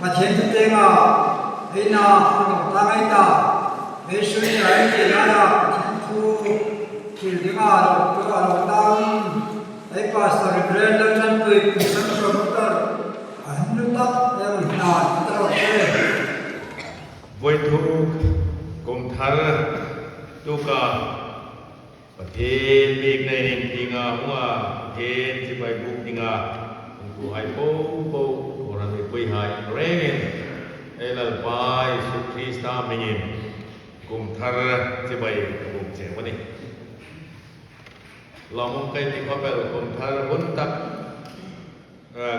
Pathian thutenga eina a lo tlang ei ta. Beisui a ei tih laia Pathian thu thil dinga a lo a lo tang. Hei Pastor Reverend Laltanpui Kum Promoter a han nu tak em hna ti ta rawh se. Vawithuk kum thar tuka Pathian bik nei ning tinga hunga Pathian chibai buk dinga in ku hai po po Koran mipui hai rengin hei Lalpa Isu Krista hmingin kum thar chibai ka buk cheu a ni. Lawmawm kai ti khawvel kum thar hun tak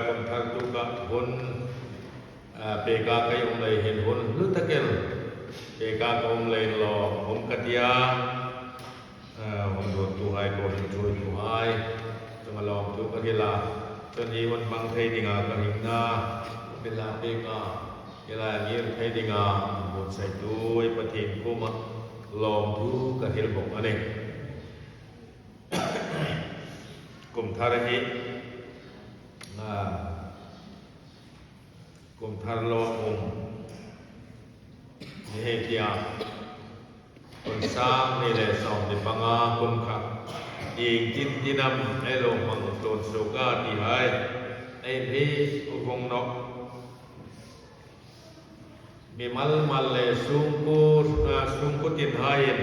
kum thar tukah hun peka kai um lei hin hun hlu takin peka ka um lein law um ka tia hun dun tu hai ko hin chui tu hai chunga lawm tu ka hila chun hi hun hmang thei dinga ka ring na bila peka ila ngir thei dinga bun sai tu ai Pathian kuma lawm thu ka hil bawk ani. Kum thar hi kum thar lawmawm ni hei tia kun sang ni leh 15 kum kha ing tin tinam ei lo hmang tlawn suka ti hai ei hi vawng nawk Mi mal mal leh sungku sungku tin haiin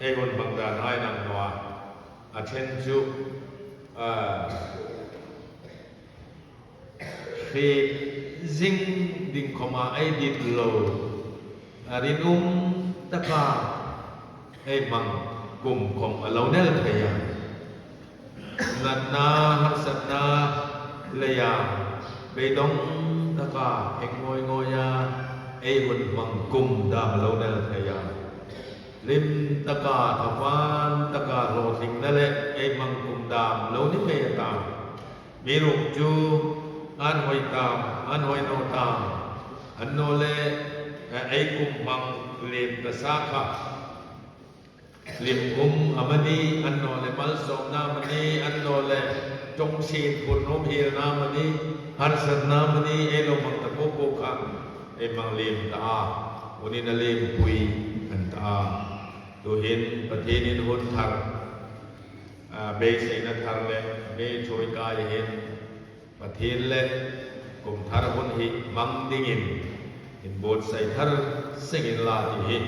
hei hun hmang dan hain ang nuah a then chu hrip zing ding khawmah ei dit lo a rinawm taka hei hmang kum khawm a lo nel thei a. Natna harsatna leia beidawng taka eng ngawi ngawia ei hun hmang kum dam a lo nel thei a. Hlim taka thavan taka hlawhtlingna leh ei hmang kum dam lo ni mai atan mi ruk chu an hawi tam, an hawi no tam, an no leh ei kum hmang lem ta sa kha. Hlimhum a mani an naw le malsawmna a mani an naw le tawngchhin phurnawm hilna a mani harsatna a mani ei lo mang ta pawh pawh kha ei mang lim ta a unin a limpui an ta a tuhin Pathianin hun thar beiseina thar leh mi thawi kai hin Pathian leh kum thar hun hi hmang dingin inbuatsaih thar sengin la tih hi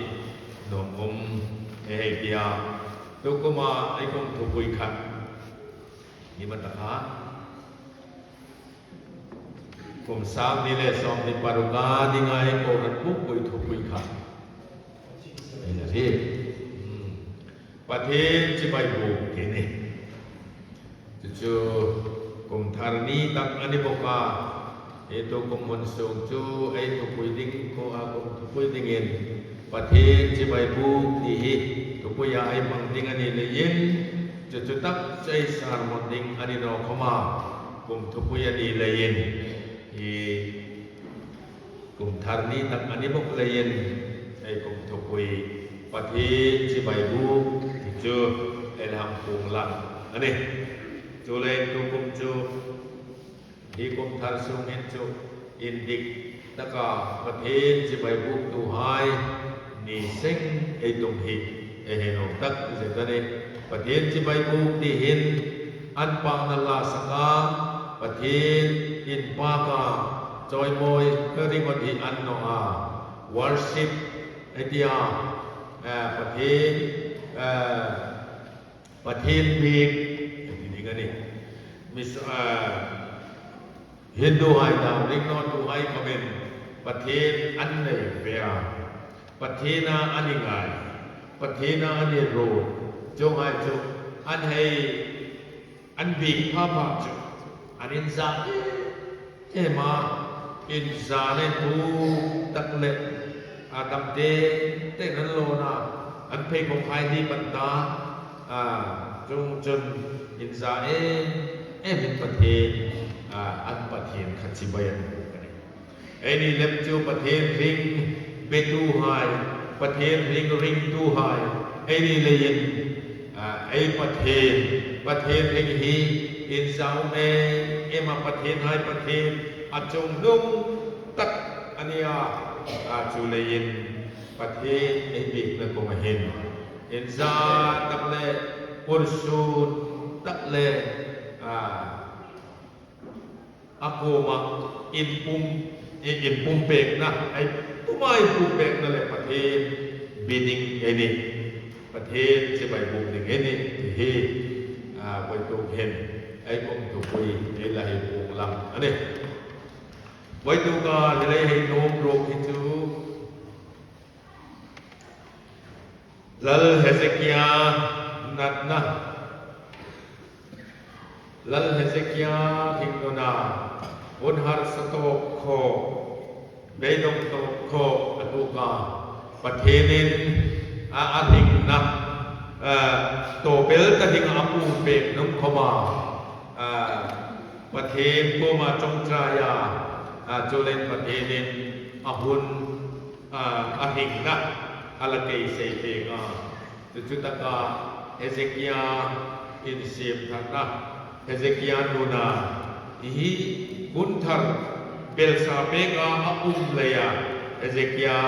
nuamawm e hei tia tukuma ei kum thupui khat ni hma taka kum 2026 a dinga ei Kohhran pukpui thupui kha ei la ri. Pathian chibai buk tih a ni. Chu chu kum thar ni tak a ni bawk a, he tu kum hmun sung chu ei thupui ding khaw a kum thupui dingin Pathian chibai buk tih hi thupuia ei hmang ding a ni leiin chu chu tak chu ei sermon ding a ni naw khawm a, kum thupui a ni leiin hi Kum thar ni tak a ni bawk leiin hei kum thupui Pathian chibai buk ti chu Elham kung lang a ni. Chu leiin tu kum chu hi kum thar sungin chu indik taka Pathian chibai buk tu hai ni seng ei tum hi ei hei nuam tak zet a ni. Pathian chibai buk tihin an pahna la sak a, Pathian in paka Chawimawi ka ringawt hi an nawh a, worship hetia Pathian Pathian bik heti ding a ni. Hindu hai dam ringnawn tu hai khawmin Pathian an nei ve a, Pathian a an i ngai, Pathian a an i rut, chung hai chu an hei An bik pha pha chu an inzah em em a, inzah leh tuk tak leh a dam te tein an lawn a, an pheikhawk hai dip an ta a, chung chun inzah em em in Pathian an Pathian kha chibai an buk a ni. Hei ni lem chu Pathian ring betu hai, Pathian ring ringtu hai, hei ni leiin ei Pathian, Pathian ring hi in zau em em a, Pathian hai Pathian a chungnung tak. a, chu leiin Pathian ei bikna kawng a hin. Inza tak leh urhsun tak leh a kawma inpum inpumpekna ei puma inpumpekna leh Pathian bidding ei ni. Pathian chibai buk ding ei ni tih hi vawituk hin ei kum thupui ei la hei pung lang a ni. Vawituk a hilei hei hnum ruk hi chu Lal Hezekia natna Lal Hezekia thingnuna hun harsa tawp khawk, beidawng tawp khawk a tuk a, Pathianin a a hringna tawpel ta ding a pumpek nung khawp a, Pathian puma tawngtai a, chulen Pathianin a hun a hringna a la keisei pek a. Chu taka Hezekia insiam thatna, Hezekia nuna hi hun thar belsa peka a um lei a, Hezekia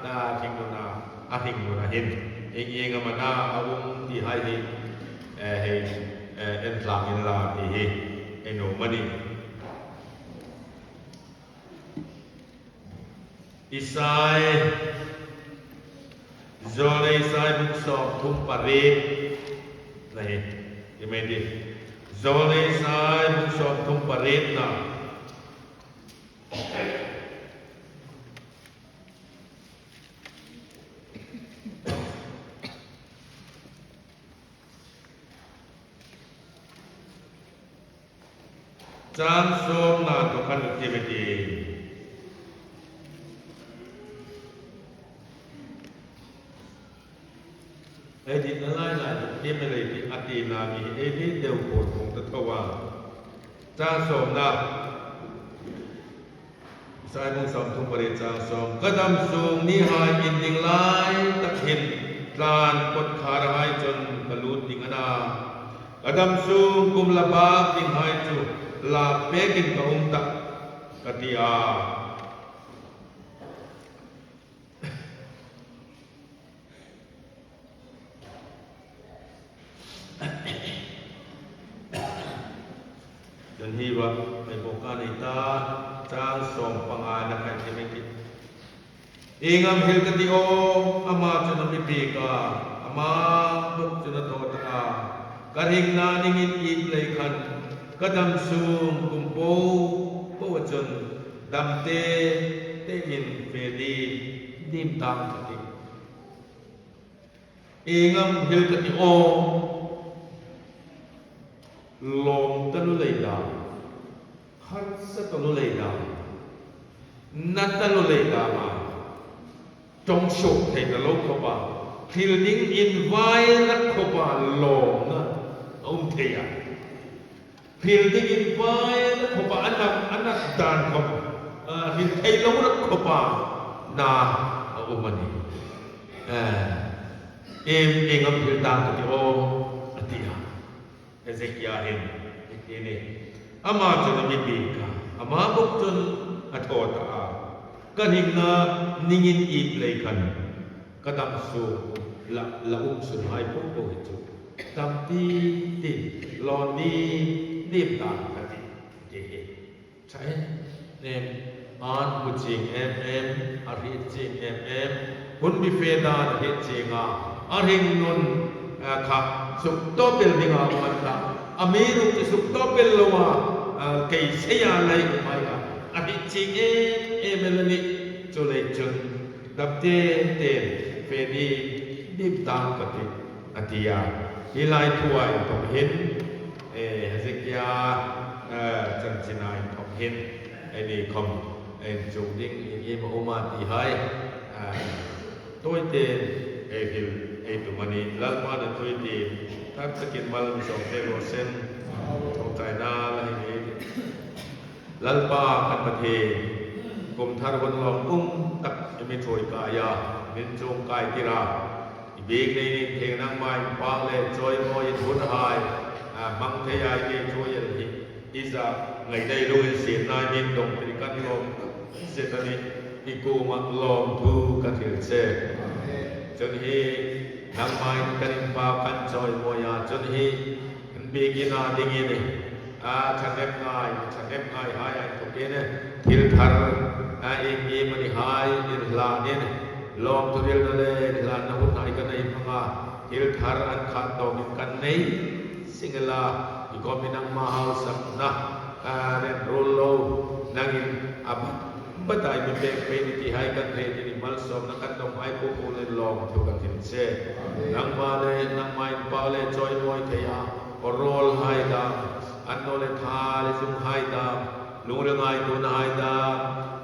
na hringnuna a hringnuna hin eng eng a mana a um tih hai hi hei entlang in la tih hi enawm a ni. Isai Zawlei Isai buk 38 na hi ti mai di. Zawlei Isai buk 38 na. Caan sawm na tuakhan u ti ti. Ei di na lai lai hi ti me lei ti a ti na mi hi ei di deuh pawl kong ta tho a. Caan sawm na Saibung 38 caang sawm ka dam sung ni hai in ding lai tak hin tlan pot khar hai cun ka lut ding ana. Ka dam sung kum la bak ding hai cu lak pek in ka um tak ka ti a. Cun hi va hei bawk a nei ta caang 15 na kan ti mai ti. Ingam hil ka ti aw ama cu na mipi ka ama buk cu na thaw ta a ka ring na ningin it lei khan ka dam sung kum po po cun dam te te in fe di dim tang ka ti. Engam hil ka ti aw. Lawm ta lu lei dan, harsa ta lu lei dan, na ta lu lei dan a tawng sawk thei ta lo khawp a, thil ding in vai rat khawp a lawmna a um thei a. Thil ding in vai rat khawp a a nat a nat dan khawp hil thei lo rat khawp a na a um a ni. Em engam thil tan ka ti aw a ti a. Hezekiah hin hiti ni amah cun a mipi kha amah bawk cun a thaw ta a, ka hning ah ningin it lei khan ka dam sung la la um sun hai poh hi cu tampi ti law ni nim dan ka ti ti hi tha em em an hu ching em em a ri ching em em hun mi fe dan a ri ching a a ring nun kha suk to pel ding a man ta a mi ruk ti suk to pel lo a kei seya lai mai ka a ri ching em em el ni chu lei chun dam te ten fe ni dim tang ka ti a ti a hi lai thua in thok hin e Hezekiah chanchin ah in thok hin ei ni khom en chung ding in im a um a ti hai tawi ten ei hil ei tum ani Lalpa na tui ti thar takin mal mi sawm te rawh sen thawngtai na la hi ni Lalpa kan Pathian kum thar hun lawm um tak imi thawi kai a min chung kai tira i bik nei nin theng nang mai pa le chawi mawi in hun hai hmang thei ai te thawi an hi iza ngai dai lung in sin nai min dong tri kan lawm tak zet ani. I kungah lawmthu ka thil che. Cun hi nangmah in kan innpa kan cawimawi ahcun hi kan biakinn ah dingin a ṭhahnem ngai, ṭhahnem ngai hai ai tluk in thil thar ing im an i hai in hlan in lawmthu rilna le hlan na hun hai kan ei hmang ah thil thar an khah tawk in kan nei singela i kom in nangmah hausaknak rianrul lo nangin a Batai mi pek pei ni ti hai kan thei ti ni malsawmna kan dong hai pu pu len lawng thu kan thim che. Nangmah le nangmah in pa le cawimawi thei a awrawl hai dam, an no le tha le zung hai dam, lungre ngai tu na hai dam,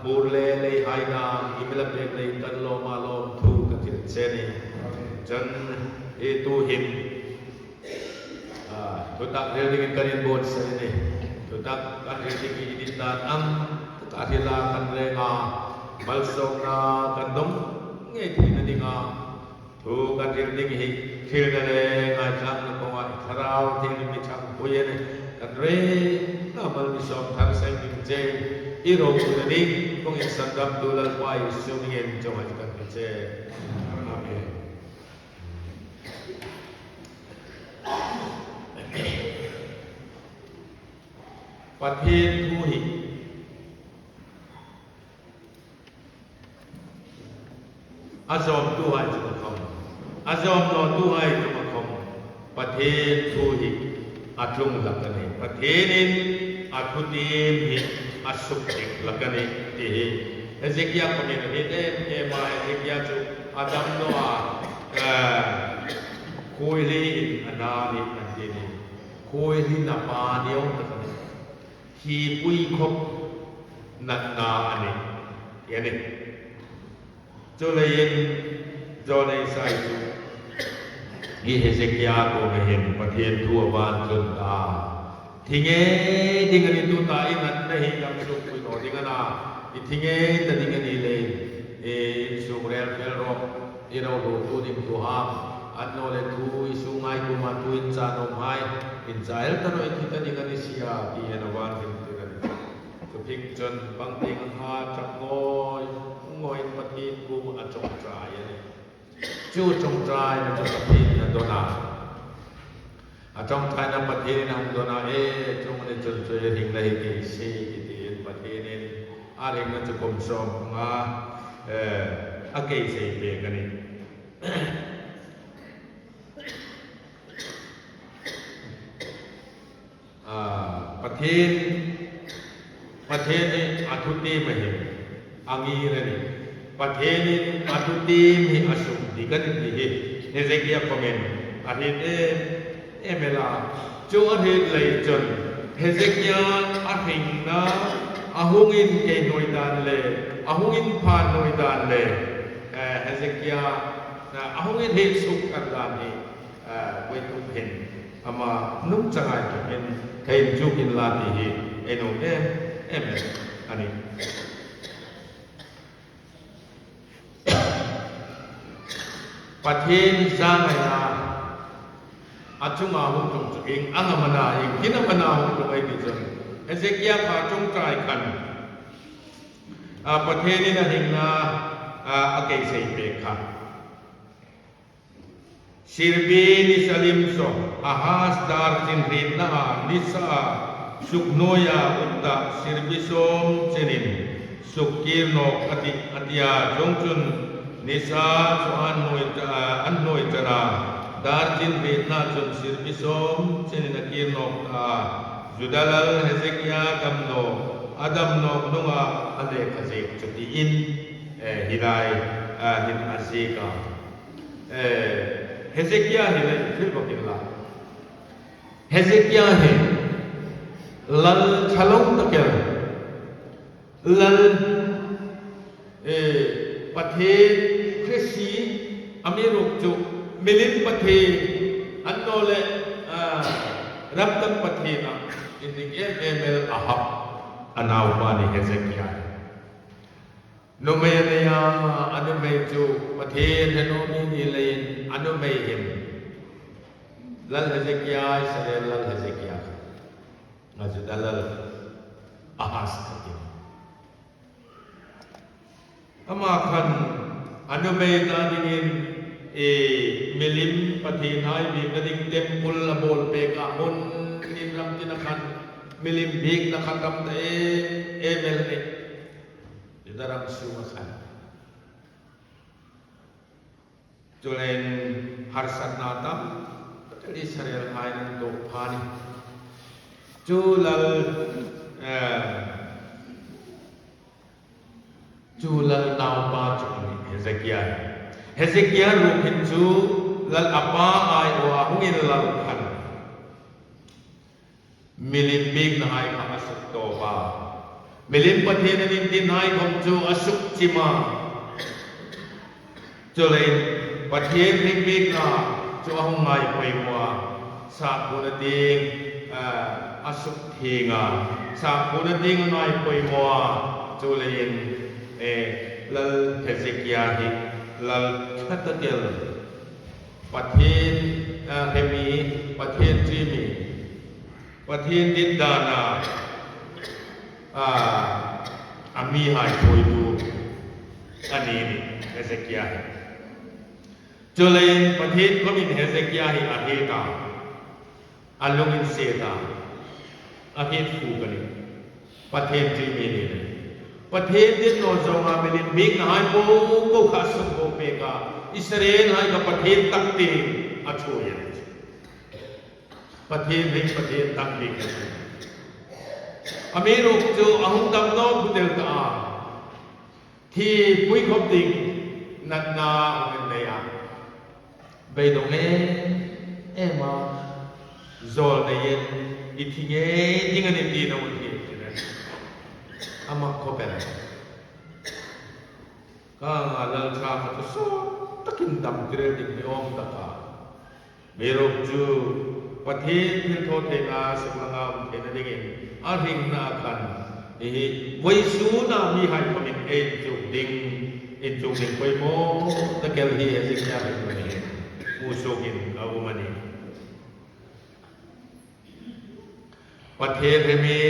hmur le lei hai dam, imela pek lei kan lawm ah lawm thu kan thim che ni. Cun i tu him Thutak rel dingin kan in buatsaih ni. Thutak kan rel ding i in dan ang ka hrila kan renga malsawmna kan dong ngei thei na dinga thu kan rel ding hi thil na le ngaithlak na kongah i thlarau thianghlim mi chang pui ani kan re na mal mi sawm thar seng ding che i ro na ding kong in sandam tu lalpa Jesuh mingin chungah kan pe che. Amen. Pathian thu hi a zawmtu hai cu a khom, a zawm lotu hai cu a khom. Pathian thu hi a tlung lak a ni. Pathian in a thutim hi a suk dik lak a ni ti hi Hezekiah kawmin a hit em em a. Hezekiah cu a dam lo a khuaihli in a na nih an ti ni. Khuaihli na pa nio tak a ni. Hi pui khop natna a ni ti a ni. Cu lei in Jonah Isai cu hi Hezekiah ko na hin Pathian thu a van tlun ta. Thinge ding ani tu ta i nat na hi dam sung pui no ding ana i thinge ta ding ani le i in sung rel fel ro i ro ru tu ding tu ham an no le tu i su ngai kuma tu in cha nom hai in cha el ta ro i thi ta ding ani sia ti hen awan him tin ani chu phing chon bang ting ha chak ngoi ngoi pathin kum a chong trai ani Cu ṭawngṭai na cu Pathian in a don ah, a ṭawngṭai na Pathian in a hung don ah, ee cung nih cun cu i hring na hi kei si ti tiin Pathian in a ring na cu kum 15 a keisei pek a ni. Pathian Pathian nih a thutim a him a ngir a ni. Pathian in a thutim hi a sung ti kan in ti hi Hezekiah comment a hrit em em ela cu a hrit lei cun Hezekiah a hring na a hung in kei nuai dan le a hung in phan nuai dan le Hezekiah a hung in hit suk kan dan hi voi tuk hin ama nungcang ai tluk in thein cuk in la ti hi ei nung em em ani. Pathian zaangaihnak a cungah hung tlung cu ing a ngamana ing hin amana hung tlung ei ti cun Hezekiah kha ṭungṭai khan Pathian in a hingna a keisei pek kha. Sirbi ni salim so Ahaz dar cinhrin na ah nisa suknuya utta sirbi som chinin sukkir nok ati atia chungchun nisa chu an noi an noi chana dar cinhrin na chun sirbi som chinin akir nok ta Judalal Hezekiah dam nok Adam nok nunga alek azik chuti in hilai hin azika Hezekiah hi le thil bakin la. Hezekiah hi lal ṭhalo takel lal Pathian Khrisi amiruk cu milim Pathian an no le ramdang Pathian ah in ning em em el ahap anau pa nih Hezekiah. Numei lei ah a numei cu Pathian he nomi ni lei in a numei him Lal Hezekiah Israel Lal Hezekiah kha Judah Lal Ahaz kha ti. Amah khan a nubei ta dingin i milim Pathian hai bikna ding temple a bawl pek ah hmun in ram tin a khan milim bikna kha tam ta em em el ni Juda ram sung a khan. Culen harsatnak tampi Israel ngai nan tawh phan i cu lal cu lal naupa cu a nih Hezekiah. Hezekiah rukhin cu lal a pa aiawh ah hungin lal khan Milim bik na hai kha a suk tawp a. Milim Pathian an in tin hai khom cu a suk cim a. Culein Pathian hring bik na cu a hung ngai poi mua. Sakhu na ting a suk thing a. Sakhu na ting a ngai poi mua. Culein Lal Hezekiah hi Lal thatakel Pathian hremi, Pathian ṭihmi, Pathian dindan ah a mi haithawitu a ni nih Hezekiah hi. Culein Pathian khom in Hezekiah hi a het ah, a lung in set ah, a het fu ka ni. Pathian ṭihmi nih le Pathian dinnawl zongah milin bik na hai ko ko kha sung ko pek ah Israel hai ka Pathian tak te a ṭhu yan. Pathian ring Pathian tak bik a si. A mi ruk cu a hung dam no phutel ta a thi pui khop ding natna ungin nei a beidong em em a zawl nei in i thi ngei ding an i ti na un hi amak khopel ka nga lal tha ka chu so takin dam tirel ding ni om taka Miruk cu Pathian thil thaw theihnak sunglang ah um theihna dingin a hringna a khan. Hihi voi sun ah mi hai khom in ein cung ding in cung ding poi maw na kel hi Hezekiah hin ni usuk in a um ani. Pathian hemi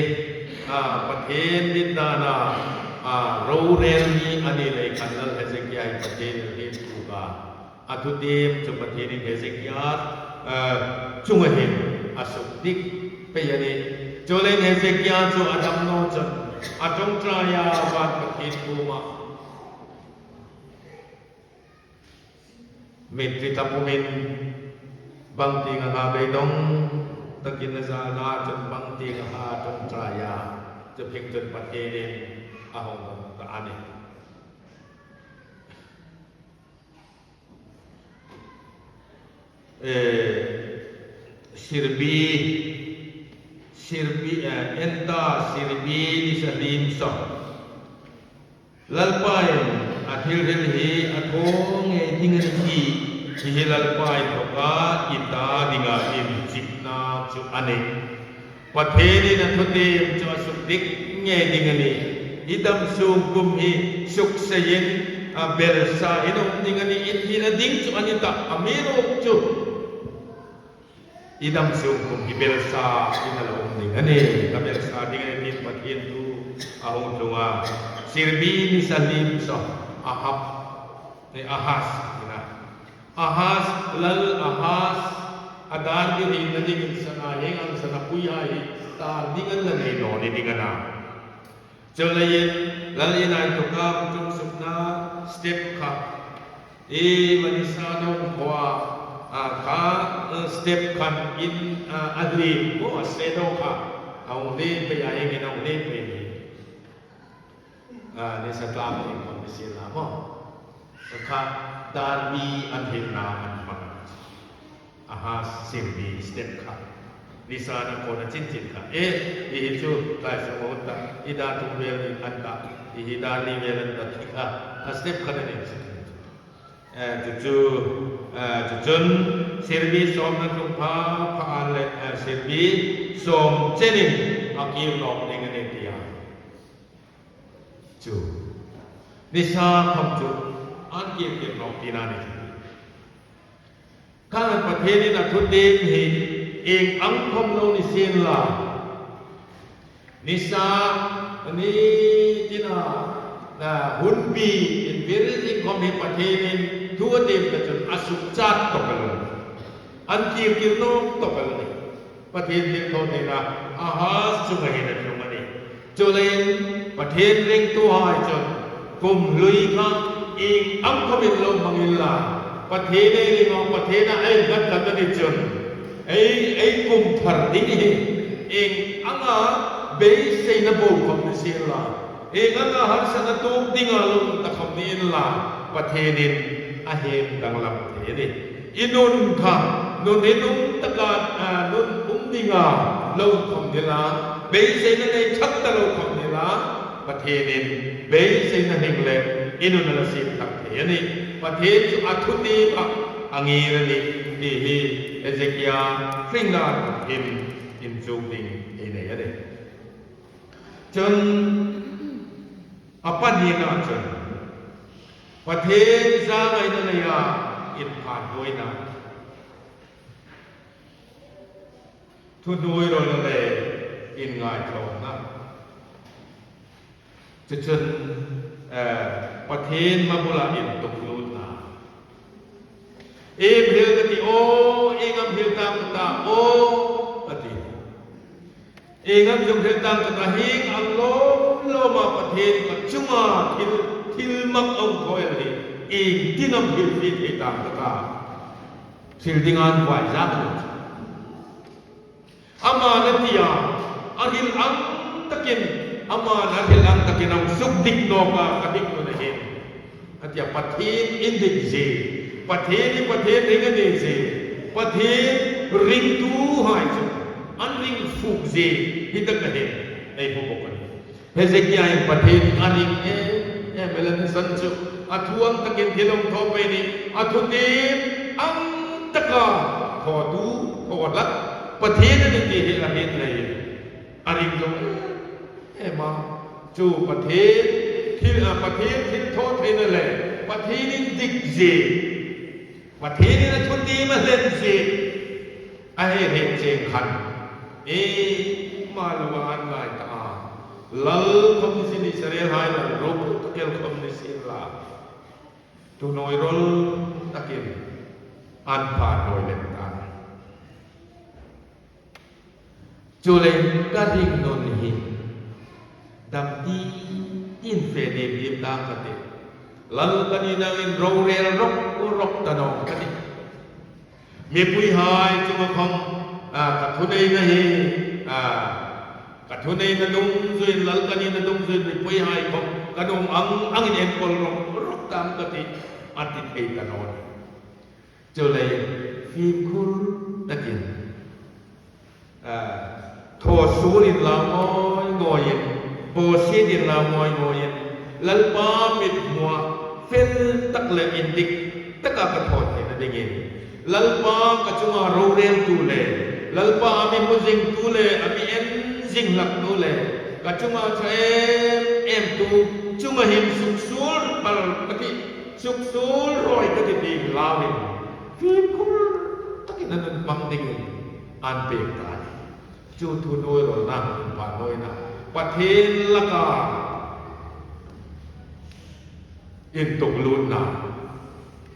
Pathian dindan ah rorelmi ani lei khan lal Hezekiah in Pathian in hin tuka a thutim cu Pathian in Hezekiah cung hin a suk dik pei ani culen Hezekiah cu a dam no cun a ṭongṭai ah van Pathian kum ah Mitri tlapum in bangti nga ha beidong takin a zal ahcun bangti nga ha ṭongṭai ah cuphing cun Pathian in a hung dong ta ani. Sirbi sirbi enta sirbi ni salim so Lalpa in a thilril hi a thaw ngei ding an ti. Hihi Lalpa in thawk ah i ta dingah in cipnak cu a nei. Pathian in a thutim cu a suk dik ngei ding a ni. Hi dam sung kum hi suksei in a belsa in a um ding a ni. I thil a ding cu an i tah a miruk cu I dam sung kum hi belsa in a lo um ding a ni. Ka belsa ding a ni Pathian tu a hung tlung ah sirbi ni salim so Ahab ne Ahaz ina Ahaz lal Ahaz adan di rin na ding in sana heng ang sana pui hai tar ding an la nei no ni ding ana Chulain lal in ai tukam tung sukna step kha I Manisa dong khua kha step khan in a lim mo a se do kha aung lim pe ya ing in aung lim pe ni ni sa tlam ing kon ni si la mo kha dan mi an hin na an hmang aha sirbi step kha nisa na ko na chin chin kha e hi hi chu kai sa mo ta i da tum vel ni an ta hi hi da ni vel an ta thi kha a step kha na ni cu cu cu cun sirbi som na tlung pha pha an le sirbi som chenin a kir lawng ding ani tia cu nisa kham cu an kir kir lawng ti na ni Kan Pathian in a thutdim hi eng ang khom lo ni sin la. Nisa ni tina Hunpi in vir zing khawm hi Pathianin thu a tim te chun a suk chat tawp elo ni. An kir tir nawk tawp elo ni. Pathian thil thaw theihna a has chunga hin a tlung a ni. Chuleiin Pathian ringtu hai chun kum hlui kha ing ang khawmin lo hmang illa Pathian ei ring awk Pathian a ei nghat tlat a ni chun ei ei kum thar ding hi ing anga beiseina bo khawp ni si illa Eng anga harsatna tuk dingah lung ta khawp niin la Pathianin a hem danglam thei a ni. I nun kha nun rinawm taka nun um dinga lo khawp ni la, beiseina nei that ta lo khawp ni la, Pathianin beiseina hling leh i nun a la sim thak thei a ni. Pathian chu a thu tip ah a ngir a ni tih hi Hezekia hringlan in inchung ding ei nei a ni. Cun a pahnihnak cun Pathian zaangaihna lei ah inn phan buainak, thuhnuairawlnak le inn ngaitlawmnak. Cucun Pathian mabul ah inn tuk lut hna. Em hil ka ti aw, engam hil tang ka ta aw, a ti. Engam zong hil tang ka ta hing ang lawm lawm ah Pathian ka cungah thil thil mak a um kho el hi eng tinam hil fi thei tang ka ta thil dingan kuai za ka lo. Ama na tia a hil ang takin ama na hil ang takin ang suk dik no ka ka dik no na hin atia Pathian in dik zi Pathian i Pathian ring ani zi Pathian ring tu hai chu an ring fuk zi hi tak ka hin ei hu bok ani Hezekiah in Pathian a ring em em elan san chu a thu ang takin thil awm thaw pe ni a thu tim ang taka thaw tu thaw hlat Pathian a ni tih hi a rin lei a ring zo em em a chu Pathian thil Pathian thil thaw theihna leh Pathian in dik zi Pathian in a thu tim a hlen zi A hei reng cheng khan e mah lo ah an ngai ta a, Lal khawm ni sin Israel hai lal ropui takel khawm ni sin la, tu nawi rawl takin an pha nawi lem ta. Cu le ka ring nun hi dam ti tin fe dim dim ta ka ti. Lal kan inang in rorel rok rok ta nong ka ti. Mipui hai chunga khawm ka thuneihna hi ka thuneihna dum zuin lal ka nihna dum zuin mipui hai khawm ka nung ang angin enkawl rawk rawk ta ang ka ti a ti thei ta nawn. Chulei fimkhur takin thaw sur in lau ngawi ngawiin pawhsit in lau ngawi ngawiin Lalpa mit hmuah fel tak leh indik taka ka thaw theihna dingin Lalpa ka chunga roreltu leh Lalpa a mi hmuzingtu leh a mi en zinghlaktu leh ka chunga tha em em tu chunga him suksul pal ka ti suksul rawi ka ti tih hlauin fimkhur takin a nun hmang dingin an pek ta a ni. Chu thu nuairawlna inphah nawina Pathian laka intuklutna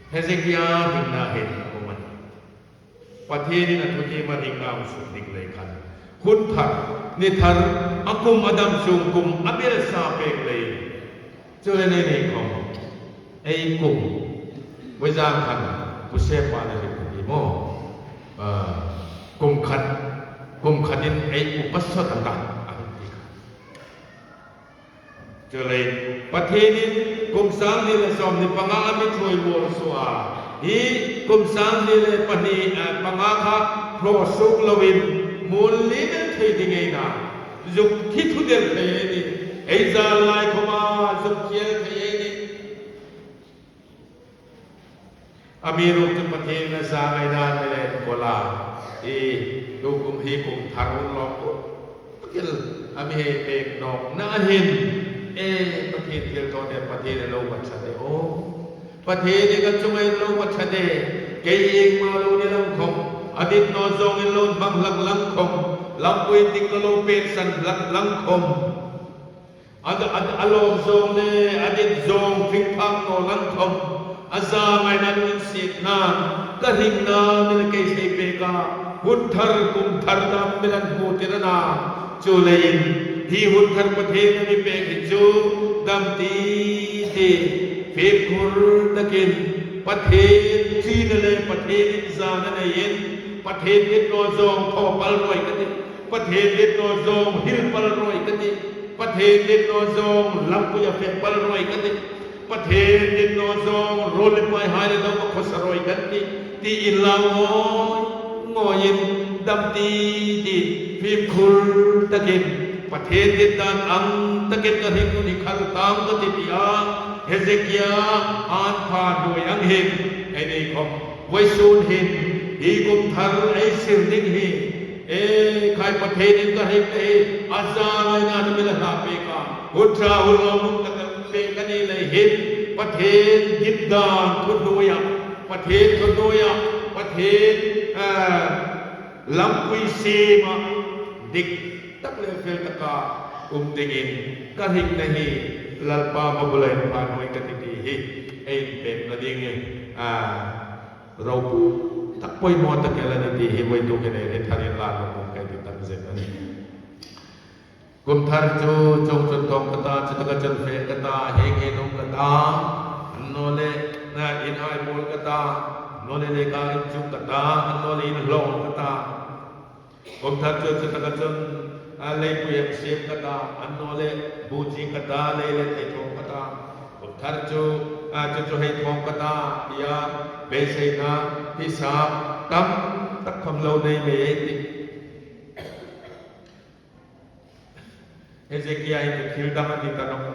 Hezekia hingna hin a awm a ni. Pathianin a thuhim a hingna ang suk dik lei khan hun thar, ni thar, a kum a dam chung kum a bel sa pek leiin chu le nei nei khawm ei kum Vawizang khan Pu Sepa na rik ka ti maw? Kum khat kum khat in ei upa sawt a ta a han ti kha. Chulei Pathian in kum 2015 a mi thuai mual suah hi kum 2025 kha hlawh suk loin mul li mel thei ding ei na zuk thi thu del thei ei ni ei zal lai khoma zuk thial thei ei ni. A mi ruk cu Pathian a zaangai dan le enkawl a i tukum hi kum thar un lawng tuk a mi hei pek nawk na hin e Pathian thil tawn e Pathian a lo va that e aw Pathian i kan cungai lo va that e kei ing ma lo ni lang khom adit no zong in lo bang lang lang khom lampui tik ka lo pen san lang lang khom. A lawm zawng le a dit zawng thingthang nawl an khom, a za ngaina lu in sit nan ka hring na mil kei sei pek a, hun thar kum thar dam mil an hmu tir a na, cu lei in hi hun thar Pathian a mi pek hi cu dam ti ti fimkhur takin Pathian ci na le Pathian in za na nei in Pathian dit nawl zawng thaw pal ruai ka ti. Pathian letnaw zawng hil pal ruai ka ti. Pathian letnaw zawng lampui a fek pal ruai ka ti. Pathian letnaw zawng rawl le puai hai le do ka khuasa ruai kan ti. Ti in lau ngawi ngawi in dam ti ti fimkhur takin Pathian let dan ang takin ka hring nun hi khal tang ka ti tiah Hezekiah aan pha hnuai ang hin ei nei khom voi sun hin hi kum thar ei sir ding hi E khai Pathian in ka hring te hi a za ngai na na mila hla pe ka hun tha hun lo mung tak pe ka ni lei hin Pathian din dan thu hnuai ah Pathian thu hnuai ah Pathian lampui sim ah dik tak le fel taka um ding in ka hring na hi Lalpa mabula in pha hnuai ka ti ti hi ei in pek na ding i Ropui tak pawimawh tak el a ni tih hi vawi tukin ei ri thar in lan awm awm kai ti tak zet a ni. Kum thar chu chung chun thawng ka ta, chutaka chun fe ka ta, heng he nung ka ta, an naw le na in ai pawl ka ta, naw le lehkha in chung ka ta, an naw le in hlawng ka ta. Kum thar chu chutaka chun leipui ang siam ka ta, an naw le buci ka ta, lei le thei thawng ka ta. Kum thar chu cucu hei thawng ka ta tiah beiseinak hisap tam tak khom lo nei mei ei ti. Hezekiah in thil dang a ti ta nok.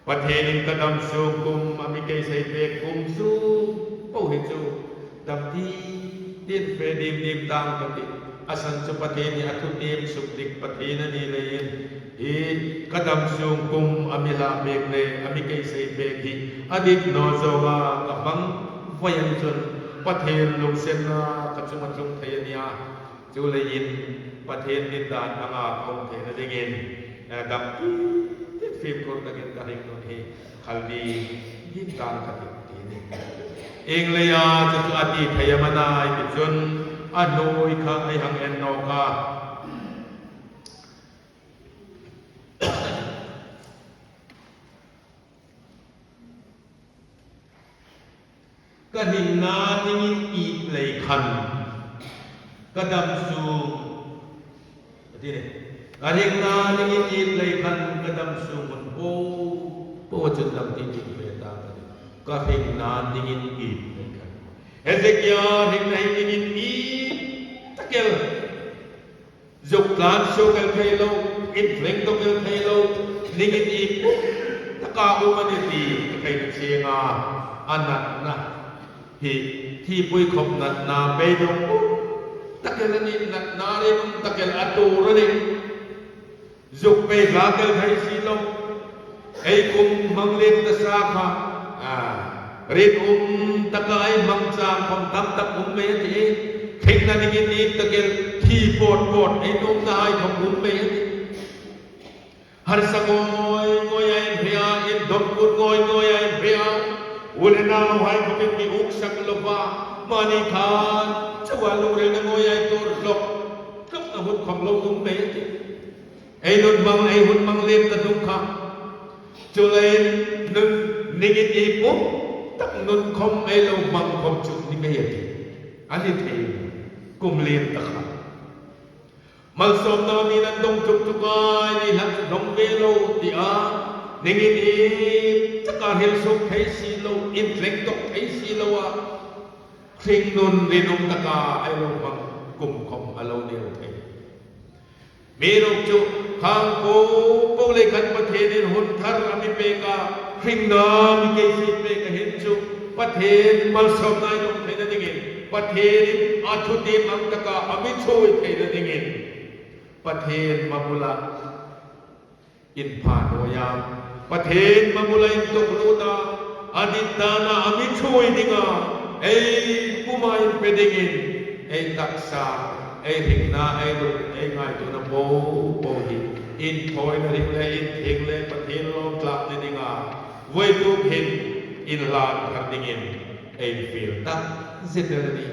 Pathian in ka dam chung kum a mi keisei pek kum cu paoh hi cu dam ti tin fe dim dim tang ka ti. Asan cu Pathian nih a thutim suk dik Pathian a ni lei in hi ka dam chung kum a mi hla pek le a mi keisei pek hi a dit naw zong ah ka hmang voi an cun Pathian lungsennak ka cung a tlung thei a nia. Cu lei in Pathian din dan anga ka um the na ding in dam ti fimkhur takin ka hring nun hi khal di din tang ka ti ti ni. Ing lei ah cucu a ti thei a manai ti cun a hnui kha ai hang en no ka. Ka himna ningin it lei khan ka dam sung a ti ni. Ka himna ningin it lei khan ka dam sung mun po po cun dam ti ding ve ta ka ti. Ka himna ningin it lei khan. Hezekiah himna hi ningin it takel Zuktlan sukel thei lo, in thleng tokel thei lo, ningin i pum taka um a ni ti ka thei na chiang a, a natna hi thipui khawp natna beidawng um takel a ni, natna rin um takel a tur a ni. Zuk pei hla tel thei si lo, ei kum hmang lem ta sa kha rin um taka ai hmang cang khom tam tak um mei a ti i thing na ningin nim takel thi pawt pawt ei num na ai khom um mei a ti. Harsa ngoi ngoi ai hria in dom kun ngoi ngoi ai hria ule nau hai khom in mi uk sak lova mani khan chawa lungre na ngoi ai tur hlok tluk na hun khom lo um mei a ti. Ei nun mang ei hun mang lem ta hnung kha Culei nun ningin i pum tak nun khom ei lo mang khom cu ni mei a ti. An i thei kum lem ta kha. Malsawmnak mi nan dong tuk tuk ai ni hlan cu dong ve lo tiah ningin i taka hil suk thei si lo in tleng tok thei si lo ah hring nun rinung taka ei lo mang kum khom a lo neu thei. Miruk cu khang po po lei khan Pathian in hun thar a mi pek ah hringna mi keisei pek a hin cu Pathian malsawm nai dong thei na ding in Pathian in a thutim ang taka a mi chui thei na ding in Pathian mabula in pha noya Pathian mabula in tuk luta adit dana a mi chui dinga ei puma in pe ding in ei taksa ei hringna ei lung ei ngai tu na po po hi. Inthawina ring le inthing le Pathian lawmtlak ni dingah vui tuk hin in hlan thar dingin a in fil tak zet el a ni.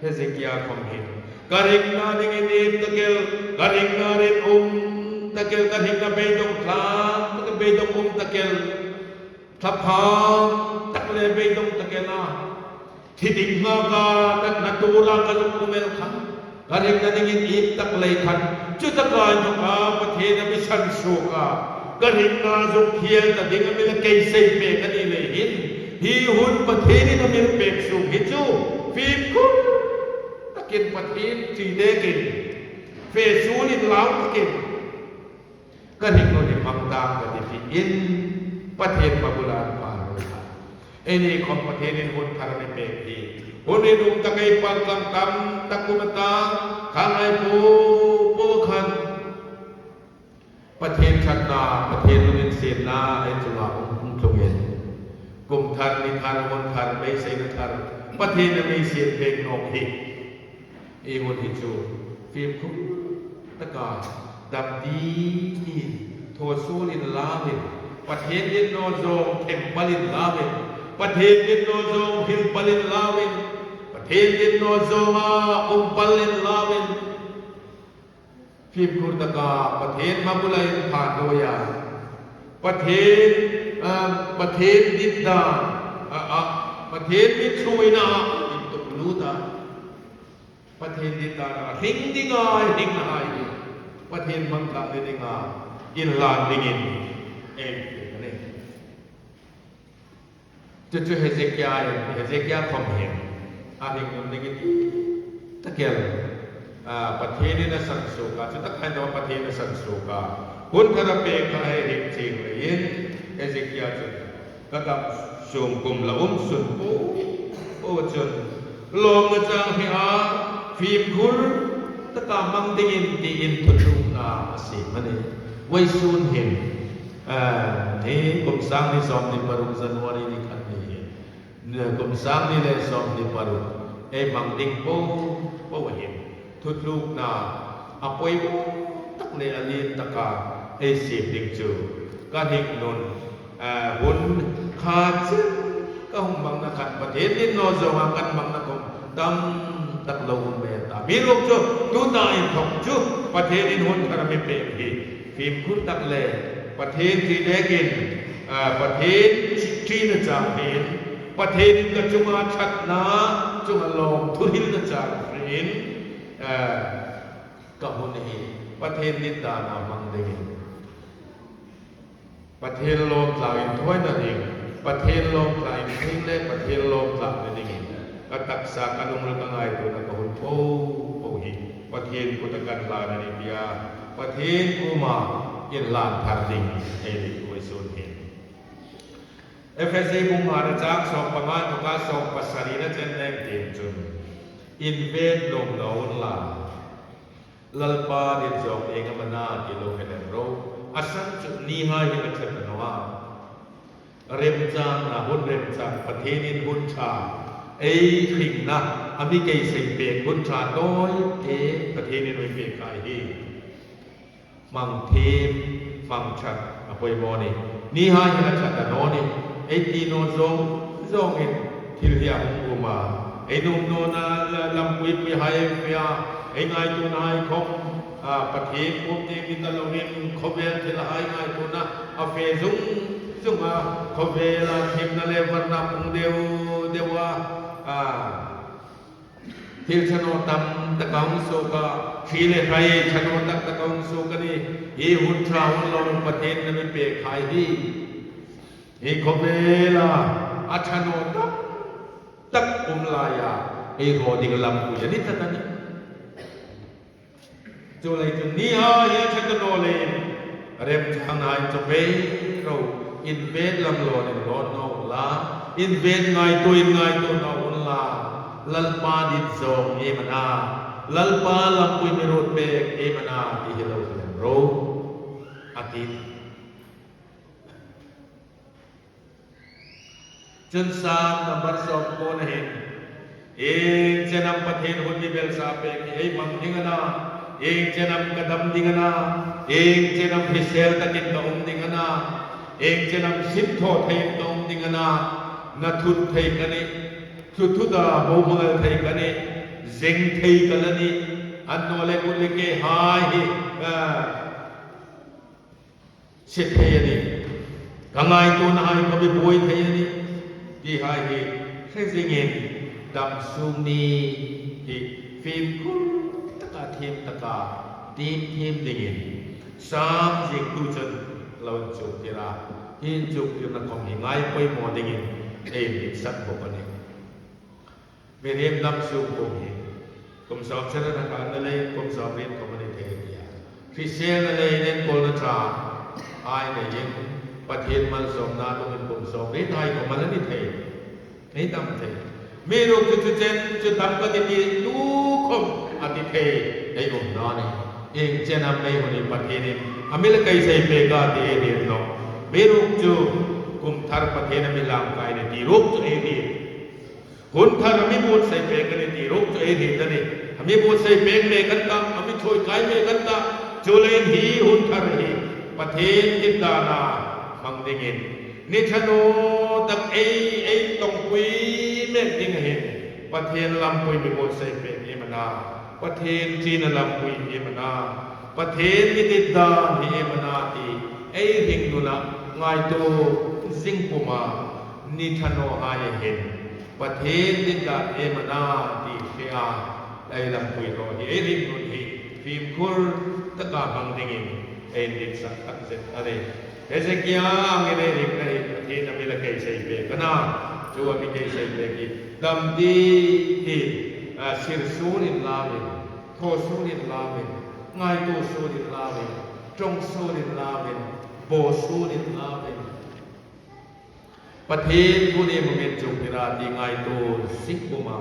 Hezekiah khom hin ka ring na dingin ip takel ka ring na rin um takel ka ring na beidong tlang tak beidong um takel thlaphang tak le beidong takel a thi ding hnga ka tat na tura ka lung umel kha ka ring na dingin ip tak lei khan cu taka in thok a Pathian a mi san suka ka ring na zuk thial ta ding a mi la kei sei pe ka ni lei hin hi hun Pathian in a mir pek sung hi cu fimkhur takin Pathian ti dekin fe sul in lau takin ka ring no ni mangtang ka ti fi in Pathian pabulan pa ro kha eni khom Pathian in hun thar mi pek hi hun in um takei pal tlang tam takumata khangai pu pu khan Pathian thatna Pathian lungin senna ei chungah um tlungin kum thar ni thar hun thar beisei na thar Pathian na mi sian pek nok hi i hun hi chu fimkhur taka dam di in thaw sul in lawin Pathian din no zawng them palin lawin Pathian din no zawng hil palin lawin Pathian din no zawnga um palin lawin Fimkhur taka Pathian hmabula in phan dawia Pathian Pathian dit dan Pathian mit hruaina ah in tuk lut a Pathian dit dan ah hring dinga hring na hai hi Pathian hmangtlak ni dinga in hlan dingin en ani. Cucu Hezekiah in Hezekiah khom hin a hring nun ding in takel Pathian in a san suka cu tak hai no Pathian a san suka hun khat a pek kha hei hring ching lei in Hezekiah cun ka dam sung kum la um sun pu pu cun lawm na cang hi a fimkhur taka mang ding in tiin thutluk na a si mani wei sun hin Hi kum sang ni 26 January ni khat ni hi kum sang ni le 26 ei mang ding po po hin thutluk na a poi tak le a lin taka ei sim ding cu ka hing nun hun kha chin ka hung mang na khat Pathian din no zong ah kan mang na kum tam tak lo um ve ta mi ruak cu tu ta in thok cu Pathian in hun thar mi pek hi Fimkhur tak le Pathian ṭih dekin Pathian ṭih na caang hin Pathian in ka cungah ṭhatnak cungah lawm thuhil na caang hrin ka hun hi Pathian nih dan ah hmang dingin Pathian lawmtlak in thuai na ding Pathian lawmtlak in thing le Pathian lawmtlak na dingin ka taksa ka lungre ka ngai tu na ka hun po po hi Pathian kut a kan hlan ani tia Pathian kuma in hlan thar ding ei oi sun hin Efesi bung ha na chang 15 tuka 17 na chen leng tim chun in vet lung no la Lalpa din zawng eng a mana ti lo he lem ro. A san cu ni ha hi a ṭhat a no a. Remcang na hun remcang Pathian in hun ṭha ei hring na a mi kei sei pek hun ṭha tawi te Pathian in oi pek kai hi. Mang thim mang ṭhat a poi maw ni. Ni ha hi a ṭhat a no ni. Ei ti no zong zong in thil hi a hung um a. Ei num no na lampui pui hai fia ei ngai tu na hai khom Pathian pum te mi ta loin khawvel thil hai ngai tu na a fe zung zung a khawvel a thim na le varna pung deu deu a thil chano tam takaung so ka thli le hrai chano tak takaung so ka ni hi hun tha hun lo Pathian na mi pe khai hi hi khawvel a a chano tak tak um lai ah ei ro ding lam pui ani tlat ani chu lei chu ni ha hi chan no le rem chang nai cho pe ro in vet lam lon in lon no la in vet ngai tu in ngai tu no un la lalpa din zong e mana lalpa lam pui mi rot pek e mana ti hi lo ro atin. Cun Salm nambar 90 na hin ing cenam Pathian hun mi bel sa pek hi ei mang ding ana ing cenam ka dam ding ana Eng chenam hrisel takin ka um ding ana, eng chenam simthaw theiin ka um ding ana, na thut thei ka ni, thlu thut a bo hmangal thei ka ni, zeng thei ka la ni, an naw le kut le ke hai hi si thei a ni, ka ngaituahna hai ka mi buai thei a ni ti hai hi hre zingin dam sung ni hi fimkhur taka thim taka tim thim dingin Sam zingtu cun lo in cuktir a, hi in cuktirnak kong hi ngai pawimawh dingin ei in dik sak bawk a ni. Miriam dam sung kum hi kum sawm sarih na kal na lei kum sawm riat kum an i thei tiah hrisel na lei in enkawl na ca ai nei in Pathian malsawmnak dong in kum sawm riat ai kum an i thei ei tam thei mi ruk cu cu cen cu tam ka ti ti tu khom a ti thei ei um na ni ing chen am nei huni Pathian in amil kai sei pe ka ti e din no mi ruk cu kum thar Pathian ami lang kai ni ti ruk cu ei din Hun thar a mi buat sei pek an i ti ruk cu ei hit an i a mi buat sei pek me kan ta a mi thawi kai me kan ta cu len hi hun thar hi Pathian titdana hmang dingin ni thano tak ei ei tong pui mek ding hin Pathian lampui mi buat sei pek hi mana Pathian chin a lampui hi mana Pathian mi titdan hi mana ti ei hing nuna ngai tu zingpuma ni thano ai hin Pathian dindan em ana ti hria ei lampui ro hi ei ring nun hi fimkhur taka hmang dingin ei din sak tak zet ani. Hezekia angin ei ring na hi Pathian ami la kei sei pe kana chu ami kei sei pe ki dam ti ti sir sun in lamin tho sun in lamin ngai tu sun in lamin tong sun in lamin bo sun in lamin Pathian thu nih mamin cung tira ti ngaitu sikpuma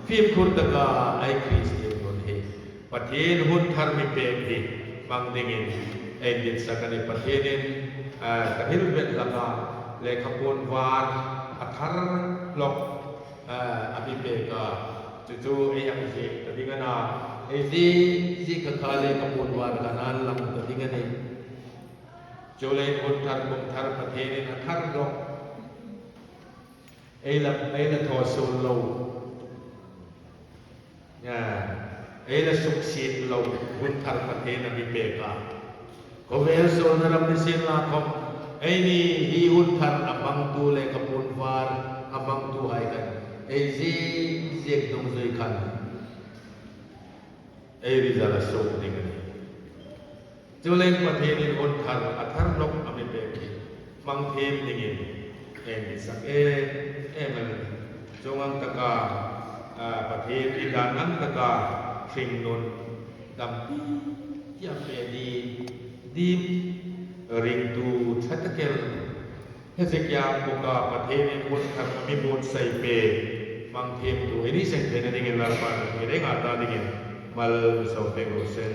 fimkhur taka ai Kristian nun hi Pathian hun thar mi pek hi hmang dingin ei din sak ani. Pathian in ka hilvet laka lehkhapuan var a thar lok a mi pek a cucu ei ang zik ta ding ana ei zi zi ka kha lehkhapuan var ka nan lang ta ding ani. Culei hmun thar kum thar Pathian in a thar dok. Ei la ei la thaw sul lo. Ei la suk sin lo hun thar Pathian a mi pek a. Khawvel sawl na ram ni sin la khom. Ei ni hi hun thar a hmangtu le ka pun var a hmangtu hai kan ei zi ziek dong zui khan ei rizal a suk ding ani. Culeng Pathian in hun thar a thar lok a mi pek hi hmang thim dingin eng ni sak em em a ni. Chungang taka Pathian i dan ang taka hringnun tampi tiah pe dim dim ringtu tha takel Hezekiah buka Pathian in hun thar a mi buatsaih pe hmang thim tu hi ni seng thei na dingin Lalpa na hmui reng ah ta dingin mal mi so pek rawh sen.